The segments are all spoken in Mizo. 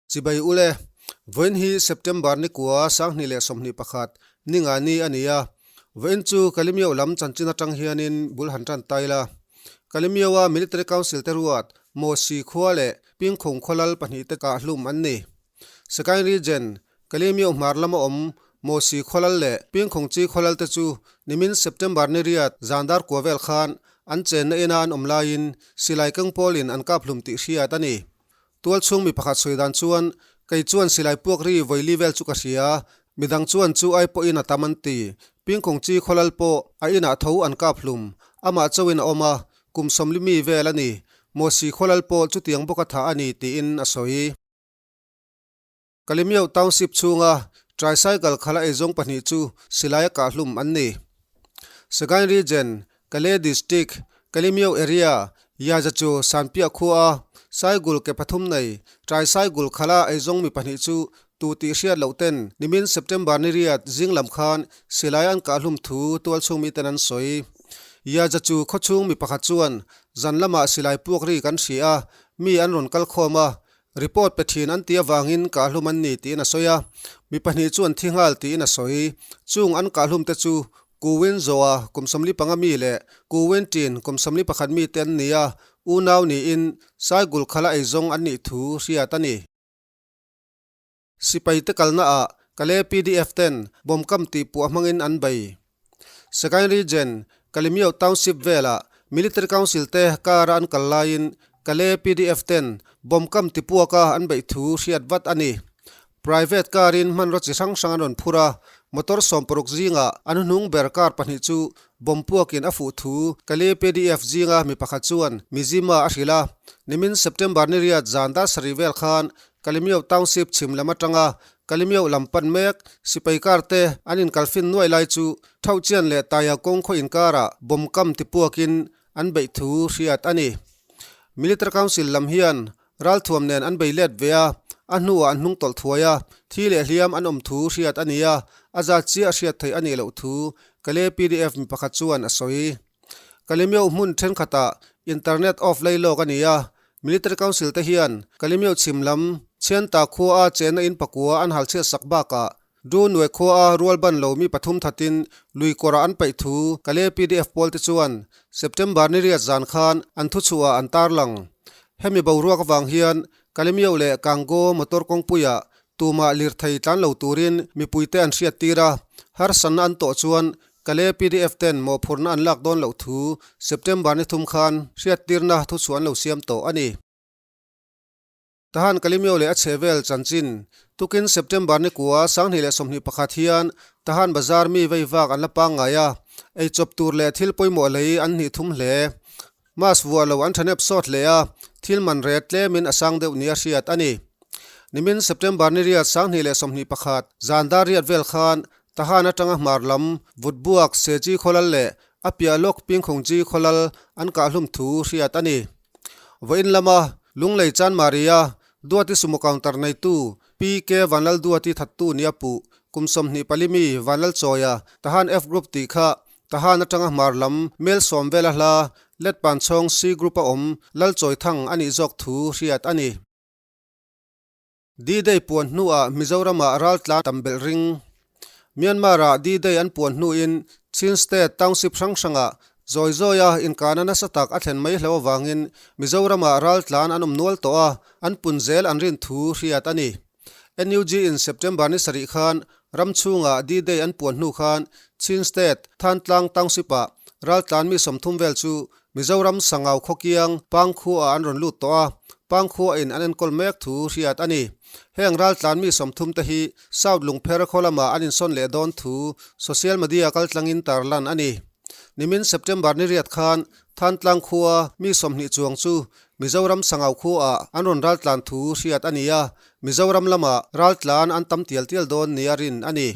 Chibai ule, vawiin hi September ni kua 2021 ni nga ni a ni a, vawiin chu Kalimio lam chanchin atang hianin bul han tan tai la. Kalimio-a Military Council te ruat Mosi khua leh Pingkhung khawlal pahnihte kah hlum an ni. Sagaing Region, Kalimio hmar lama awm Mosi khawlal leh Pingkhung chi khawlal te chu nimin September ni riat zan dar kua vel khan an chenna ina an awm laiin silai keng pawlin an kap hlum tih hriat a ni. Tual chhung mi pakhat sawi dan chuan, Kei chuan silai puak ri vawili vel chu ka hria, midang chuan chu ai pawhin a tam an ti. Pingkhung chi khawlal pawh a inah tho an kap hlum, amah chauhin a awm a, kum sawmli mi vel a ni. Mosi khawlal pawh chutiang bawka thah a ni tiin a sawi. Kalimio Township chhunga tricycle khala eizawng pahnih chu silaia kah hlum an ni. Sagaing Region, Kalay District, Kalimio Area, Yazachu Sanpiah khuaa Saigul ke pathum nei tricycle khala eizawng mi pahnih chu tu tih hriat loh ten nimin September ni riat zing lam khan silai an kah hlum thu tualchhung miten an sawi. Yazachu khawchhung mi pakhat chuan zan lamah silai puak ri kan hria a, mi an rawn kal khawm a, Report pe thin an tih avangin kahhlum an ni tiin a sawi a, mi pahnih chu an thi nghal tiin a sawi. Chung an kahhlum te chu Kuwin Zoa kum 45 mi leh Kuwin Tin kum 41 mi te an ni a, unau niin Saigul khala eizawng an nih thu hriat a ni. Sipai te kalna ah Kale pdf ten bomb kam tih puah hmangin an bei. Sagaing Region, Kalemyo Township velah Military Council te car a an kal laiin Kale pdf ten bomb kam ti puaka an beih thu hriat vat a ni. Private car in hmanraw chi hrang hrang an rawn phur a, motor 60 zingah an hnung ber car pahnih chu bomb puakin a fuh thu Kale pdf zinga mi pakhat chuan Mizzima a hrilh a. Nimin September ni riat zan dar sarih vel khan Kalemyo Township chhim lam atanga Kalemyo lam pan mek sipai car te an inkalfin nuai lai chu Thauhchian leh Taia kawng khaw inkarah bomb kam ti puakin an beih thu hriat a ni. Military Council lam hian ralthuam nen an bei let ve a, a hnuah an hnung tawlh thuai a, thi leh hliam an awm thu hriat a ni a, a zat chiah hriat theih a nih loh thu Kale pdf mi pakhat chuan a sawi. Kalemyo hmun thenkhatah internet off lei lawk a ni a, Military Council te hian Kalemyo chhim lam Chhianta khuaa chenna in pakua an hal chhiat sak bakah Du Nue khuaa rual ban lo mi pathum thatin lui kawrah an paih thu Kale pdf pawl te chuan September ni riat zan khan an thuchhuah an tarlang. Hemi boruak avang hian Kalemyo leh Kango motor kawngpuiah Tumah lirthei tlan lo turin mipuite an hriattir a, harsatna an tawh chuan Kale pdf ten mawhphurhna an lak dawn loh thu September ni thum khan hriattirna thuchhuah an lo siam tawh a ni. Tahan Kalimyo leh a chhehvel chanchin tukin September ni kua 2021 hian Tahan Bazar mi vei vak an la pangngai a, eichawp tur leh thil pawimawh lei an hnih thum hle. Mask vuah lo an thanep sawt hle a, thil man ret tlemin a sang deuh nia hriat a ni. Nimin September ni riat 2021 zan dar riat vel khan Tahan atanga hmar lam Vutbuak Sechi khawlal leh a piah lawk Pingkhungchi khawlal an kahhlum thu hriat a ni. Vawiin lama Lunglei Chanmari-a Duati Sumo Counter neitu PK Vanlalduati thattu nia puh kum 24 mi Vanlalchawia Tahan F Group tih kha Tahan atanga hmar lam mel sawm vela hla let pan chhawng C Group a awm Lalchawi Thang a nih zawk thu hriat a ni. D-Day puan hnuah Mizoramah raltlan tam belh ring. Myanmar-ah D-Day an puan hnuin Chin State township hrang hrangah zawi zawia inkahna nasa tak a thlen mai hlo avangin Mizoramah raltlan an awm nual tawh a, an pun zel an rin thu hriat a ni. NUG in September ni sarih khan ram chhungah D-Day an puan hnu khan Chin State Thantlang Township-ah raltlan mi 30 vel chu Mizoram Sangau khawkiang Pangkhua-ah an rawn lut tawh a, Pangkhua-in an enkawl mek thu hriat a ni. Heng raltlan mi 30 te hi South Lungpher khaw lamah an insawn leh dawn thu social media kaltlangin tarlan a ni. Nimin September ni riat khan Thantlang khua mi 20 chuang chu Mizoram Sangau khuaah an rawn raltlan thu hriat a ni a, Mizoram lamah raltlan an tam tial tial dawn nia rin a ni.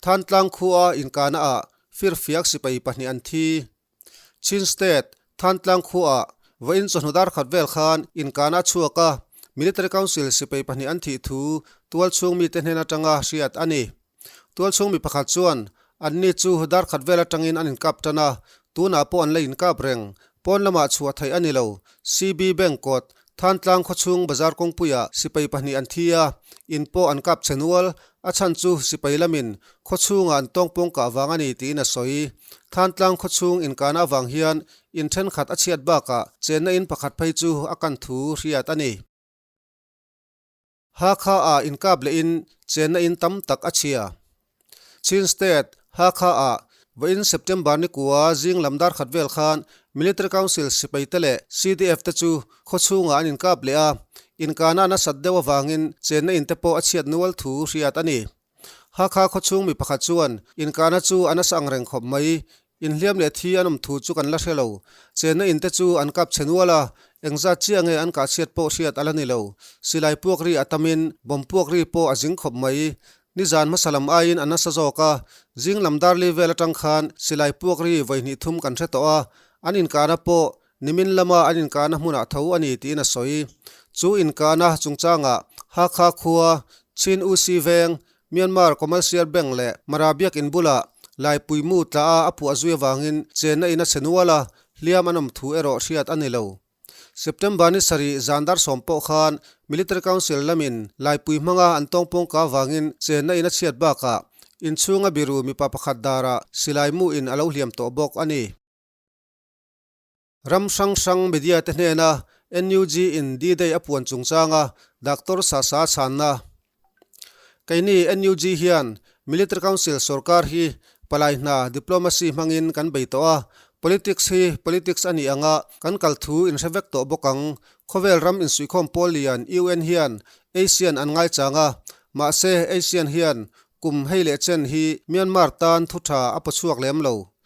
Thantlang khua inkahnaah firfiak sipai pahnih an thi. Chin State, Thantlang khuaah vawiin chawhnu dar khat vel khan inkahna a chhuak a, Military Council sipai pahnih an thih thu tualchhung mite hnen atanga hriat a ni. Tualchhung mi pakhat chuan anni chu dar khat vel atangin an inkap tan a, tunah pawh an la inkap reng. Pawn lamah chhuah theih a ni lo. CB Bank kawt. Thantlang khawchhung bazar kawngpuiah sipai pahnih an thi a, in pawh an kap chhe nual. A chhan chu sipai lamin khawchhungah an tawngpawng kah vang a ni tiin a sawi. Thantlang khawchhung inkahna avang hian in thenkhat a chhiat bakah chenna in pakhat phei chu a kan thu hriat a ni. Hakha ah inkap lehin chenna in tam tak a chhia. Chin State, Hakha ah vawiin September ni kua zing lam dar khat vel khan Military Council sipai te leh CDF te chu khawchhungah an inkap leh a, inkahna a nasat deuh avangin chenna in te pawh a chhiat nual thu hriat a ni. Hakha khawchhung mi pakhat chuan inkahna chu a nasa ang reng khawp mai, inhliam leh thi an awm thu chu kan la hre lo. Chenna in te chu an kap chhe nual a, engzat chiah nge an kah chhiat pawh hriat a la ni lo. Silai puak ri a tamin bomb puak ri pawh a zing khawp mai. Nizan hmasa lam aiin a nasa zawk a, zing lam darli vel atang khan silai puak ri vawi hnih thum kan hre tawh a, an inkahna pawh Nimin lama an inkahna hmunah tho a ni tiin a sawi. Chu inkahna chungchangah Hakha khua, Chin UC Veng, Myanmar Commercial Bank leh Mara Biakin bulah Laipui mu tla a a phuah zui avangin chenna in a chhe nual a, hliam an awm thu erawh hriat a ni lo. September ni sarih zan dar sawm pawh khan Military Council lamin Laipui hmanga an tawngpawngka avangin chenna in a chhiat bakah inchhunga biru mipa pakhat darah silai mu in a lo hliam tawh bawk a ni. Ram hrang hrang media te hnena NUG in D-Day a puan chungchanga Doctor Sasa chhanna. Keini NUG hian Military Council sorkar hi palai hna diplomacy hmangin kan bei tawh a, politics hi politics a nih anga kan kal thu in hre vek tawh bawk ang. Khawvel ram insuihkhawm pawl lian UN hian ASEAN an ngaichang a, mahse ASEAN hian kum hei leh chen hi Myanmar tan thu tha a pawchhuak lem lo.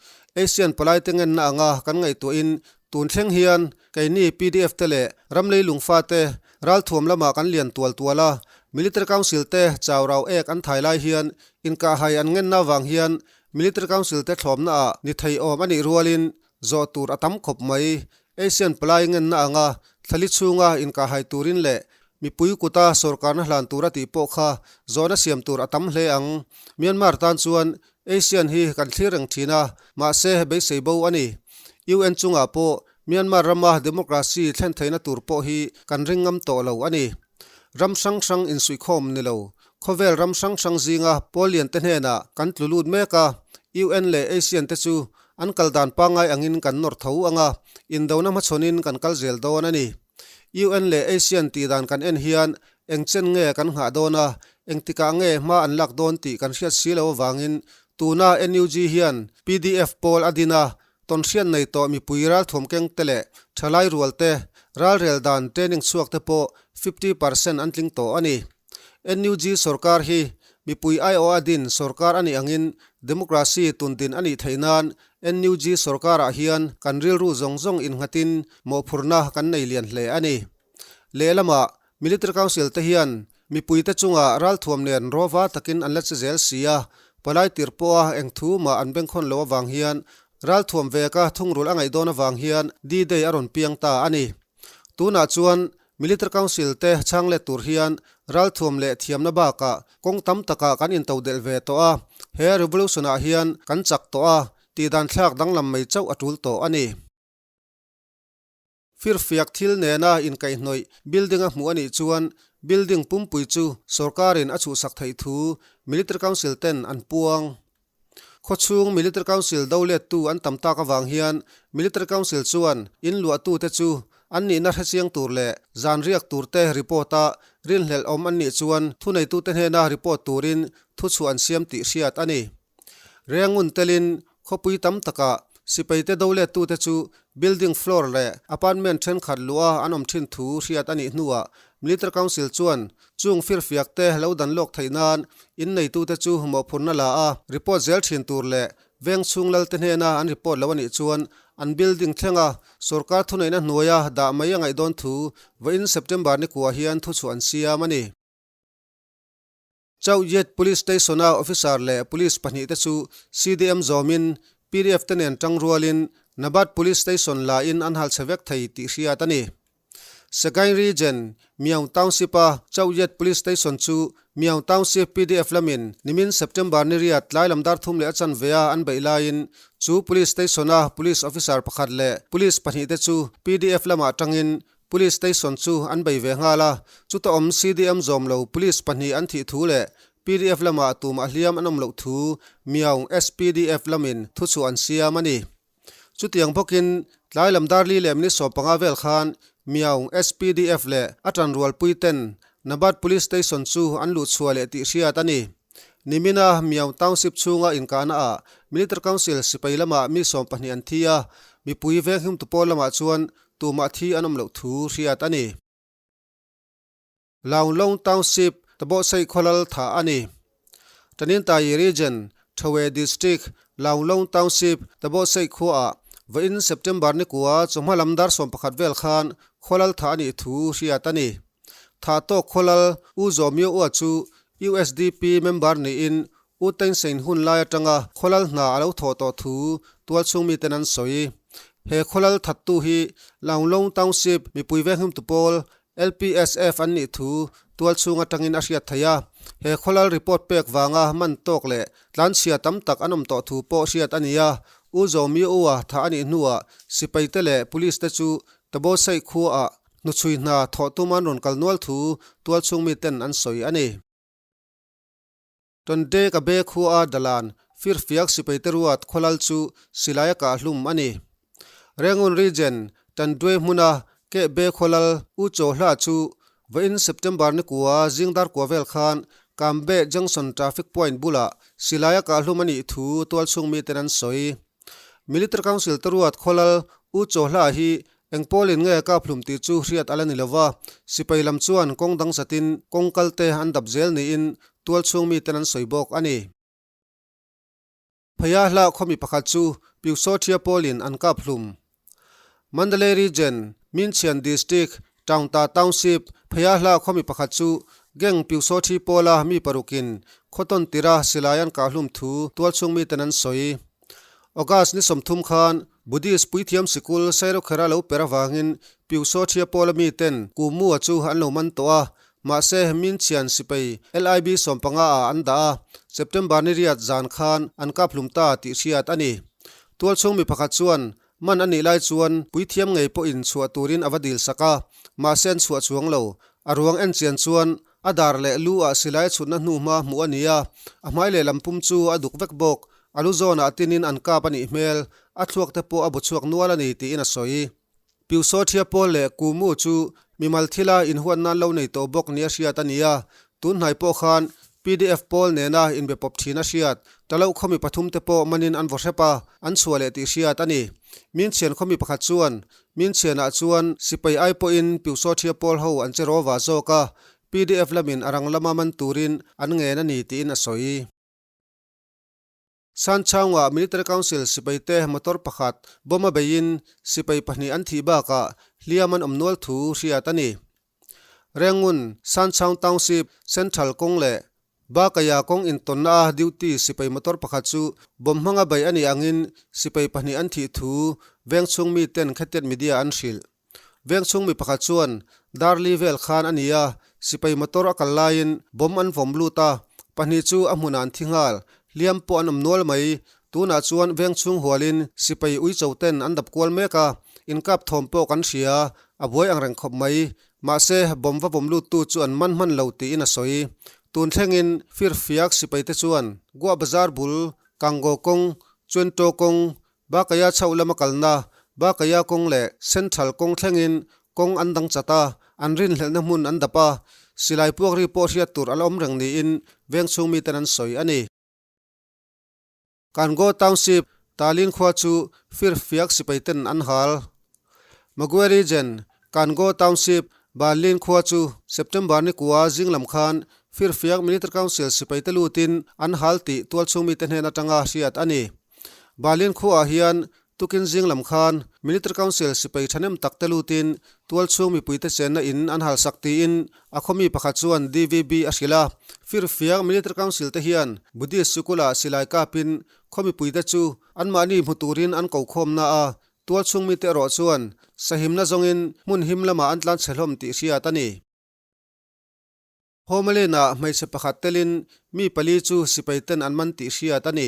Asian palai te ngenna anga kan ngaihtuahin tun thleng hian keini pdf te leh ram leilungfa te ralthuam lamah kan lian tual tual a, Military Council te chau rau ek an thai lai hian inkahhai an ngenna avang hian Military Council te thlawmna ah ni thei awm a nih rualin zawh tur a tam khawp mai. Asian palai ngenna anga thlali chhunga inkahhai turin leh mipui kuta sorkarna hlan tur a tih pawh kha zawhna siam tur a tam hle ang. Myanmar tan chuan Asian hi kan thlir reng thin a, mahse beisei bo a ni. UN chungah pawh Myanmar rama democracy thlen theihna tur pawh hi kan ring ngam tawh lo a ni. Ram hrang hrang insuihkhawm ni lo, khawvel ram hrang hrang zinga pawl lian te hnenah kan tlu lut mek a, UN leh Asian te chu an kal dan pangngai angin kan nawr tho ang a, indona hmachhawnin kan kal zel dawn a ni. UN leh Asian tih dan kan en hian Eng chen nge kan nghah dawn a, engtikah nge hma an lak dawn tih kan hriat si lo avangin tuna NUG hian pdf pawl a din a, tawnhriat nei tawh mipui ralthuam keng te leh thalai rual te, ralrel dan training chhuak te pawh 50% an tling tawh a ni. NUG sorkar hi mipui aiawh a din sorkar a nih angin democracy tundin a nih theih nan NUG sorkarah hian kan rilru zawng zawng innghatin mawhphurhna kan nei lian hle a ni. Lehlamah Military Council te hian mipuite chunga ralthuam nen rawva takin an la che zel si a, palai tir pawha eng thu mah an bengkhawn lo avang hian ralthuam veka thungrul a ngaih dawn avang hian D-Day a rawn piang ta a ni. Tunah chuan Military Council te chhang let tur hian ralthuam leh thiamna bakah kawng tam takah kan intodelh ve tawh a, he revolution-ah hian kan chak tawh a, tihdan thlak danglam mai chauh a tul tawh a ni. Firfiak thil nena inkaihhnawih building a hmuh a nih chuan building pumpui chu sorkarin a chhuhsak theih thu Military Council ten an puang. Khawchhung Military Council do lettu an tam tak avang hian Military Council chuan in luahtute chu an nihna hrechiang tur leh zan riak turte report a rinhlelh awm an nih chuan thuneitute hnena report turin thuchhuah an siam tih hriat a ni. Rengun telin Khawpui tam takah sipaite do lettute chu building floor leh apartment thenkhat luha an awm thin thu hriat a nih hnuah Military Council chuan chung firfiakte lo dan lawk theih nan in neitute chu mawhphurhna la a report zel thin tur leh veng chhung lalte hnena an report lo a nih chuan an building thlenga sorkar thuneihna hnuaia dah mai a ngaih dawn thu vawiin September ni kua hian thuchhuah an siam a ni. Chauhyet Police Station-a officer leh police pahnihte chu CDM zawmin pdf te nen tang rualin Nabat Police Station lain an hal chhe vek thei tih hriat a ni. Sagaing Region, Myaung Township-a Chauhyet Police Station chu Myaung Township pdf lamin nimin September ni riat tlai lam dar thum leh a chanve a an beih laiin chu Police Station-a police officer pakhat leh police pahnihte chu pdf lamah tangin. Police Station chu an bei ve nghal a, chuta awm CDM zawm lo Police pahnih an thih thu leh PDF lamah tumah hliam an awm loh thu Myaung SPDF lamin thuchhuah an siam a ni. Chutiang bawkin tlai lam darli leh minute 15 vel khan Myaung SPDF leh a tanrualpui ten Nabat Police Station chu an luhchhuah leh tih hriat a ni. Nimina Myaung Township chhunga inkahna ah Military Council sipai lamah mi 12 an thi a, mipui venghimtu pawl lamah chuan tumah thi an awm loh thu hriat a ni. Launglong Township Tabawhsei khawlal thah a ni. Tanintayi Region, Thowe District, Launglong Township Tabawhsei khuaah vawiin September ni kua chawhma lam dar 11 vel khan khawlal thah a nih thu hriat a ni. Thah tawk khawlal U Zaw Myo Ua chu USDP member niin U Thein Sein hun lai atanga khawlal hna a lo thawh tawh thu tualchhung miten an sawi. He khawlal thattu hi Launglong Township mipui venghimtu pawl LPSF an nih thu tualchhung atangin a hriat theih a. He khawlal report pek vanga man tawk leh tlanchhia tam tak an awm tawh thu pawh hriat a ni a. U Zaw Myo Ua thah a nih hnuah sipaite leh police te chu Tabawhsaih khuaah Hnuchhui hna thawh tum an rawn kal nual thu tualchhung miten an sawi a ni. Tonte ka be khua Dalan firfiak sipaite ruat khawlal chu silai a kah hlum a ni. Rangoon Region Tandwe hmuna keh be khawlal U Chaw Hla chu vawiin September ni kua zingdar kua vel khan Kambe Junction traffic point bulah silai a kah hlum a nih thu tualchhung miten an sawi. Military Council te ruat khawlal U Chaw Hla hi Eng pawlin nge kap hlum tih chu hriat a la ni lova, sipai lam chuan kawng dang zatin kawng kal te an dap zel niin tualchhung miten an sawi bawk a ni. Pheia hlah khawmi pakhat chu Piusothia pawlin an kap hlum. Mandalay Region, Minchian District, Taungta Township, Pheia hlah khawmi pakhat chu gang Piusothi pawla mi parukin khawtawn tira silai an kah hlum thu tualchhung miten an sawi. August ni 30 khan Buddhist puithiam sikul Sairokhera lo per avangin Piusothia pawla miten Kumua chu an lo man tawh a, mahse Minchian sipai LIB 15 ah an dah a, September ni riat zan khan an kap hlum ta tih hriat a ni. Tualchhung mi pakhat chuan man a nih lai chuan puithiam ngei pawhin chhuah turin a va dil sak a, mahse an chhuah chuang lo. A ruang en chian chuan a dar leh lu ah silai chhutna hnu hma hmuh a ni a, a hmai leh lampum chu a duk vek bawk. A lu zawnah tinin an kap a nih hmel, a thluak te pawh a bu chhuak nual a ni tiin a sawi. Piusothia Pawl leh Kumu chu mimal thila inhuat nan lo nei tawh bawk nia hriat a ni a, tun hnai pawh khan PDF pawl nena inbe pawp thin a hriat. Taloh khawmi pathum te pawh manin an vaw hrep a, an chhuah leh tih hriat a ni. Minchhian khawmi pakhat chuan, Minchhianah chuan sipai ai pawhin Piusothia Pawl ho an che rawva zawk a, PDF lamin a rang lama man turin an ngen a ni tiin a sawi. Sanchhaungah Military Council sipaite motor pakhat bomb a beiin sipai pahnih an thih bakah hliam an awm nual thu hriat a ni. Rengun, Sanchhaung Township, Central kawng leh Bakaya kawng intawnna a duty sipai motor pakhat chu bomb hmanga bei a nih angin sipai pahnih an thih thu vengchhung miten Khetiat Media an hrilh. Vengchhung mi pakhat chuan Darli vel khan a ni a, sipai motor a kal laiin bomb an vawm lut a, pahnih chu a hmunah an thi nghal, hliam pawh an awm nual mai. Tunah chuan vengchhung hualin sipai uicho ten an dap kual mek a, inkap thawm pawh kan hria, a buai ang reng khawp mai. Mahse, bomb va vawm luttu chu an man hman lo tiin a sawi. Tun thlengin firfiak sipaite chuan Goa Bazar bul, Kango kawng, Chuento kawng, Bakaya chhoh lama kalna Bakaya kawng leh Central kawng thlengin kawng an dang chat a, an rinhlelhna hmun an dap a, silai puak ri pawh hriat tur a la awm reng niin vengchhung miten an sawi a ni. Kango Township, Talin khua chu firfiak sipaiten an hal. Magwe Region, Kango Township, Berlin khua chu September ni kua zing lam khan firfiak Military Council sipaite lutin an hal tih tualchhung mite hnen atanga hriat a ni. Berlin khuaah hian tukin zing lam khan Military Council sipai thahnem tak te lutin tualchhung mipuite chenna in an halsak tiin a khawmi pakhat chuan DVB a hrilh a. Firfiak Military Council te hian Buddhist sikula silai kapin khaw mipuite chu anmahni hmu turin an ko khawmna a, tualchhung mite erawh chuan sahimna zawngin hmun him lamah an tlan chhe hlawm tih hriat a ni. Homeland-ah hmeichhe pakhat telin mi pali chu sipai ten an man tih hriat a ni.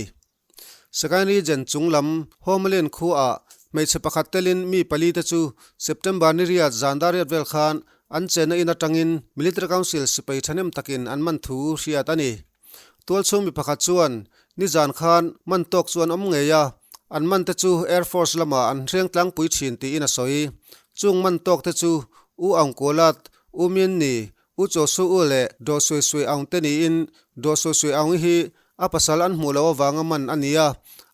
Sagaing Region chung lam Homeland khuaah Hmeichhe pakhat telin mi pali te chu September ni riat zan dar riat vel khan an chenna in atangin Military Council sipai thahnem takin an man thu hriat a ni. Tualchhung mi pakhat chuan nizan khan man tawk chu an awm ngei a, an man te chu Air Force lamah an hreng tlangpui thin tiin a sawi. Chung man tawk te chu U Aung Kualat, U Myin Ni, U Chaw Su U leh Daw Sui Sui Aung te niin Daw Sui Sui Aung hi a pasal an hmuh loh avanga man a ni a,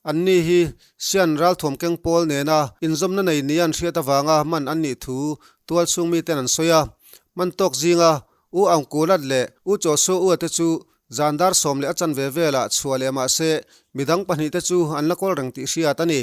anni hi Sian ralthuam keng pawl nena inzawmna nei nia an hriat avanga man an nih thu tualchhung miten an sawi a. Man tawk zinga U Aung Kulat leh U Chaw Su U te chu zan dar 10 leh a chanve velah chhuah leh mah se midang pahnihte chu an la kawl reng tih hriat a ni.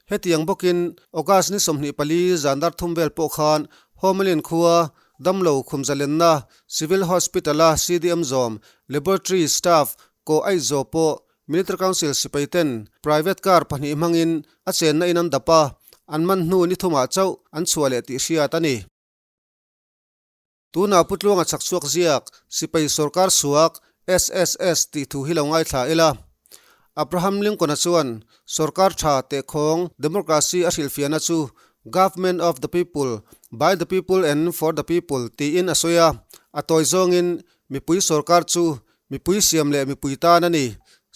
Hetiang bawkin August ni 24 zan dar thum vel pawh khan Homalin khua Damlo khumzalenna Civil Hospital-a CDM zawm Laboratory staff Koh Aizaw pawh Military Council sipai ten private car pahnih hmangin a chenna in an dap a, an man hnu ni thumah chauh an chhuah leh tih hriat a ni. Tunah Pu Tluanga chhakchhuak ziak Sipai Sorkar Suak, SSS, tih thu hi lo ngaithla ila. Abraham Lincoln-a chuan sorkar tha tehkhawng democracy a hrilhfiahna chu Government of the people, by the people and for the people tiin a sawi a, a tawi zawngin mipui sorkar chu mipui siam leh mipui tan a ni.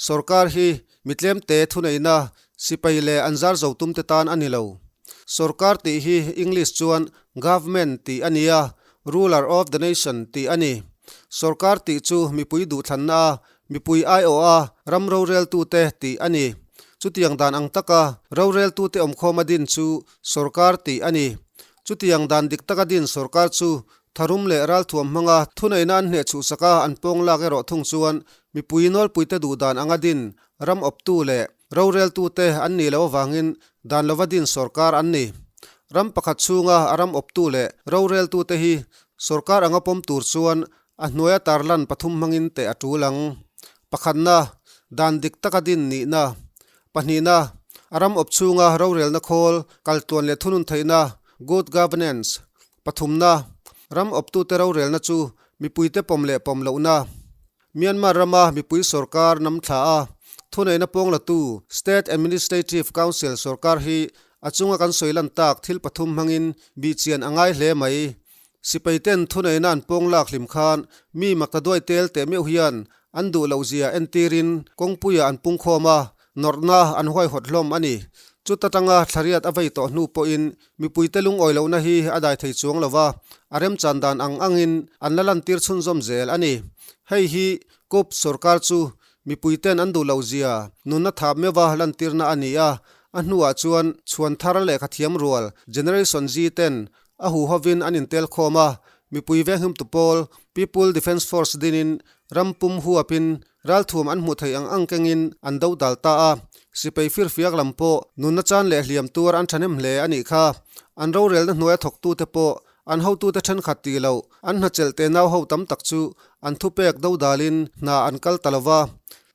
Sorkar hi mi tlemte thuneihna sipai leh an zar zo tumte tan a ni lo. Sorkar tih hi English chuan Government tih a ni a, ruler of the nation tih a ni. Sorkar tih chu mipui duhthlanna a Mipui aiawha ram roreltute tih a ni. Chutiang dan ang taka roreltute awmkhawma din chu sorkar tih a ni. Chutiang dan dik taka din sorkar chu tharum leh ralthuam hmanga thuneihna an hneh chhuhsaka an pawng lak erawh thung chuan mipui nawlpuite duh dan anga din ram awptu leh roreltute an nih loh avangin dan lova din sorkar an ni. Ram pakhat chhunga a ram awptu leh roreltute hi sorkar anga pawm tur chuan A hnuaia tarlan pathum hmangin teh a tul ang. Pakhatna, dan dik taka din nihna. Pahnihna, a ram awp chhunga rorelna khawl, kaltluan leh thunun theihna, good governance. Pathumna, ram awptute rorelna chu mipuite pawm leh pawm lohna. Myanmar rama mipui sorkar namthla a, thuneihna pawnglatu State Administrative Council sorkar hi a chunga kan sawi lan tak thil pathum hmangin bihchian a ngai hle mai. Sipai ten thuneihna an pawng lak hlim khan mi makta duai tel teh meuh hian an duh loh zia entirin kawngpuiah an pungkhawm a, nawrhna an huaihawt hlawm a ni. Chuta tanga thlariat a vei tawh hnu pawhin mipuite lungawi lohna hi a dai thei chuang lo va, a remchan dan ang angin an la lantir chhunzawm zel a ni. Hei hi Kup sorkar chu mipuiten an duh loh zia nunna thap meuha lantirna a ni a, a hnuah chuan chhuan thar lehkha thiam rual Generation Z ten A huhovin an intel khawm a, mipui venghimtu pawl, People Defence Force dinin ram pum huapin ralthuam an hmuh theih ang ang kengin an do dal ta a. Sipai firfiak lam pawh nunna chan leh hliam tuar an thahnem hle a nih kha. An rorelna hnuaia thawktute pawh an hotute thenkhat tih loh an hnachelh te nau ho tam tak chu an thupek do dalin hna an kal ta lo va.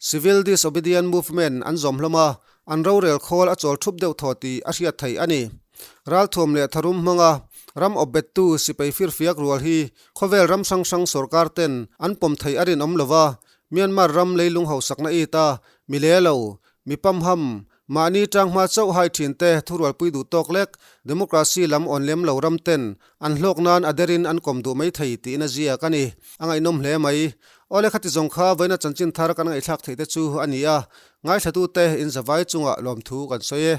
Civil Disobedient Movement an zawm hlawm a, An rorel khawl a chawl thup deuh thaw tih a hriat theih a ni. Ralthuam leh tharum hmanga ram awpbettu sipai firfiak rual hi khawvel ram hrang hrang sorkar ten an pawm theih a rinawm lo va, Myanmar ram leilung hausakna it a, mi le lo, mi pamham, mahni tanghma chauh hai thin te thurualpui duh tawk lek democracy lam awn lem lo ram ten an hlawk nan a derin an kawm duh mai thei tiin a ziak a ni. A ngaihnawm hle mai. Awle khati zawng kha vawiina chanchin thar kan ngaihthlak theih te chu a ni a, Ngaithlatute in zavai chungah lawmthu kan sawi e.